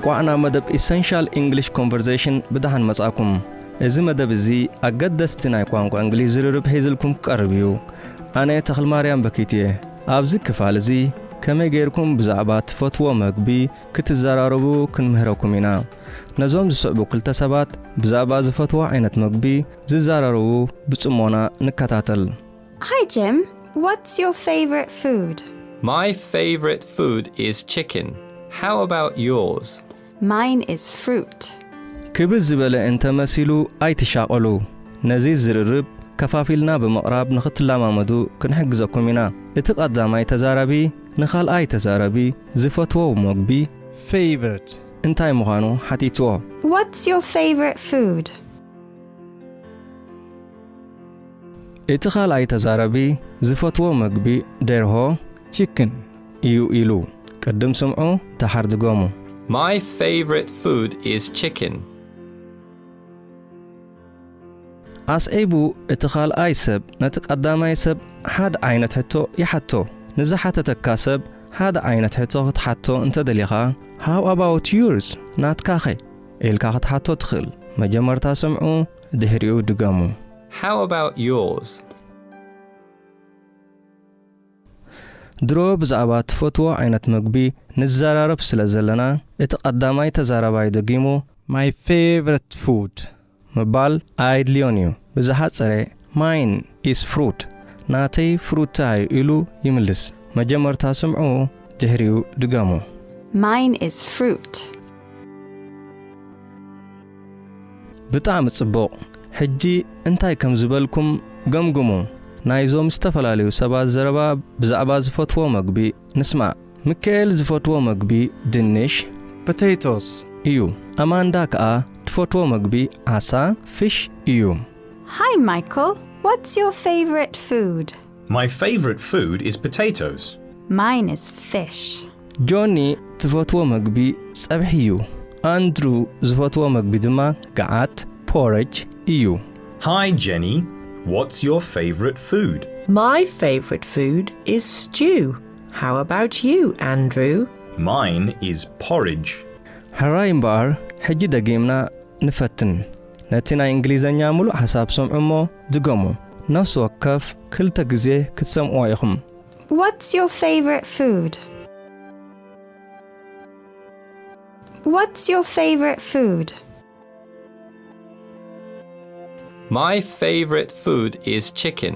እንቋዕ ናብ መደብ ኢሰንሻል ኢንግሊሽ ኮንቨርሴሽን ብደሓን መጻእኩም። እዚ መደብ እዚ ኣገደስቲ ናይ ቋንቋ እንግሊዝ ዝርርብ ሒዝልኩም ክቀርብ እዩ። ኣነ ተኽልማርያም በኪት እየ። ኣብዚ ክፋል እዚ ከመይ ጌርኩም ብዛዕባ ትፈትዎ መግቢ ክትዘራረቡ ክንምህረኩም ኢና። ነዞም ዝስዕቡ ክልተ ሰባት ብዛዕባ ዝፈትዎ ዓይነት መግቢ ዝዘራረቡ ብጽሞና ንከታተል። Hi, Jim. What's your favorite food? My favorite food is chicken. How about yours? Mine is fruit. ክብዝ ዝበለ እንተመሲሉ ኣይትሻቐሉ። ነዚ ዝርርብ ከፋፊልና ብምቕራብ ንኽትለማመዱ ክንሕግዘኩም ኢና። እቲ ቀዳማይ ተዛራቢ ንኻልኣይ ተዛራቢ ዝፈትዎ መግቢ Favorite. እንታይ ምዃኑ ሓቲትዎ። What's your favorite food? እቲ ካልኣይ ተዛራቢ ዝፈትዎ መግቢ ደርሆ Chicken. እዩ ኢሉ። ቅድም ስምዑ፣ ደሓር ድገሙ። My favorite food is chicken. ኣስዒቡ እቲ ካልኣይ ሰብ ነቲ ቀዳማይ ሰብ ሓደ ዓይነት ሕቶ ይሓቶ። ንዝሓተተካ ሰብ ሓደ ዓይነት ሕቶ ክትሓቶ እንተደሊኻ፣ How about yours? ናትካኸ? ኢልካ ክትሓቶ ትኽእል። መጀመርታ ስምዑ፣ ድሕሪኡ ድገሙ። How about yours? ድሮ ብዛዕባ ትፈትዎ ዓይነት መግቢ ንዘራረብ ስለ ዘለና፣ እቲ ቀዳማይ ተዛራባይ ደጊሙ My favorite food. ምባል ኣየድልዮን እዩ። ብዝሓጸረ፣ Mine is fruit፣ ናተይ ፍሩታ እዩ ኢሉ ይምልስ። መጀመርታ ስምዑ፣ ድሕሪኡ ድገሙ። Mine is fruit. ብጣዕሚ ጽቡቕ። ሕጂ እንታይ ከም ዝበልኩም ገምግሙ። ናይዞም ዝተፈላለዩ ሰባት ዘረባ ብዛዕባ ዝፈትዎ መግቢ ንስማዕ። ሚካኤል ዝፈትዎ መግቢ ድንሽ Potatoes. እዩ። ኣማንዳ ከኣ ትፈትዎ መግቢ ዓሳ፣ ፊሽ፣ እዩ። Hi, Michael. What's your favorite food? My favorite food is potatoes. Mine is fish. ጆኒ ትፈትዎ መግቢ ጸብሒ እዩ። ኣንድሩ ዝፈትዎ መግቢ ድማ ገዓት፣ ፖረጅ፣ እዩ። Hi, Jenny. What's your favorite food? My favorite food is stew. How about you, Andrew? Mine is porridge. ሕራይ እምበኣር፣ ሕጂ ደጊምና ንፈትን። ነቲ ናይ እንግሊዘኛ ምሉእ ሓሳብ ሰምዑ እሞ ድገሙ። ነፍሲ ወከፍ ክልተ ግዜ ክትሰምዕዎ ኢኹም። What's your favorite food? What's your favorite food? My favorite food is chicken.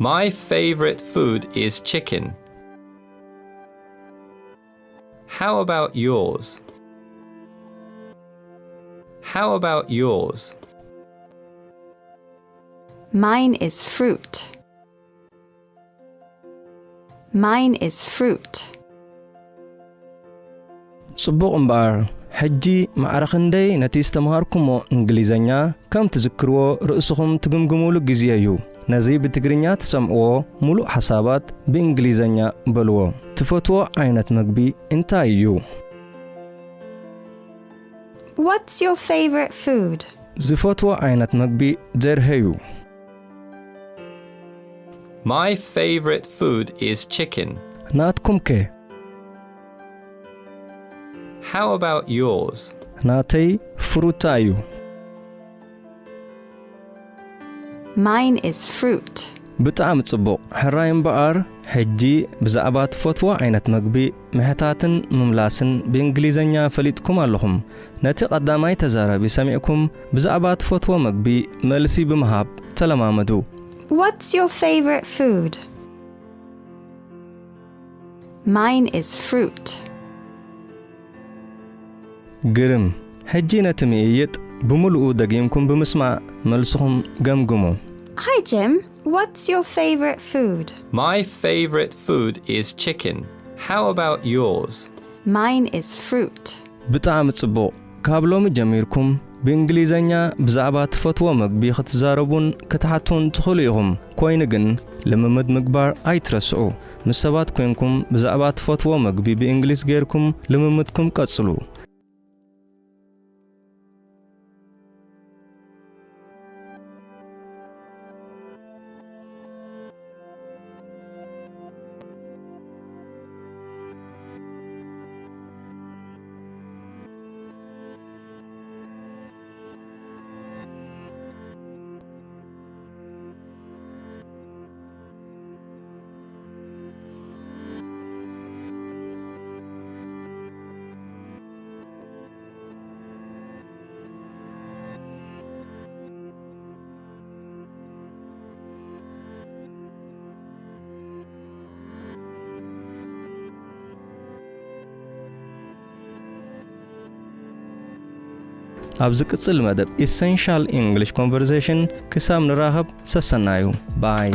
My favorite food is chicken. How about yours? How about yours? Mine is fruit. Mine is fruit. ጽቡቕ እምበኣር፣ ሕጂ ማዕረ ክንደይ ነቲ ዝተምሃርኩሞ እንግሊዘኛ ከም ትዝክርዎ ርእስኹም ትግምግሙሉ ግዜ እዩ። ነዚ ብትግርኛ ትሰምዕዎ ምሉእ ሓሳባት ብእንግሊዘኛ በልዎ። ትፈትዎ ዓይነት መግቢ እንታይ እዩ? What's your favorite food? ዝፈትዎ ዓይነት መግቢ ደርሄ እዩ። My favorite food is chicken. ናትኩም ከ? How about yours? ናተይ ፍሩታ እዩ። Mine is fruit. ብጣዕሚ ጽቡቕ። ሕራይ እምበኣር፣ ሕጂ ብዛዕባ ትፈትዎ ዓይነት መግቢ ምሕታትን ምምላስን ብእንግሊዘኛ ፈሊጥኩም ኣለኹም። ነቲ ቀዳማይ ተዛራቢ ሰሚዕኩም ብዛዕባ ትፈትዎ መግቢ መልሲ ብምሃብ ተለማመዱ። What's your favorite food? Mine is fruit. ግርም። ሕጂ ነቲ ምይይጥ ብምሉኡ ደጊምኩም ብምስማዕ መልስኹም ገምግሙ። Hi, Jim. What's your favorite food? My favorite food is chicken. How about yours? Mine is fruit. ብጣዕሚ ጽቡቕ። ካብ ሎሚ ጀሚርኩም ብእንግሊዘኛ ብዛዕባ ትፈትዎ መግቢ ክትዛረቡን ክትሓቱን ትኽእሉ ኢኹም። ኮይኑ ግን ልምምድ ምግባር ኣይትረስዑ። ምስ ሰባት ኮንኩም ብዛዕባ ትፈትዎ መግቢ ብእንግሊዝ ጌርኩም ልምምድኩም ቀጽሉ። ኣብ ዝቅጽል መደብ Essential English Conversation ክሳብ ንራኸብ ሰሰናዩ። ባይ።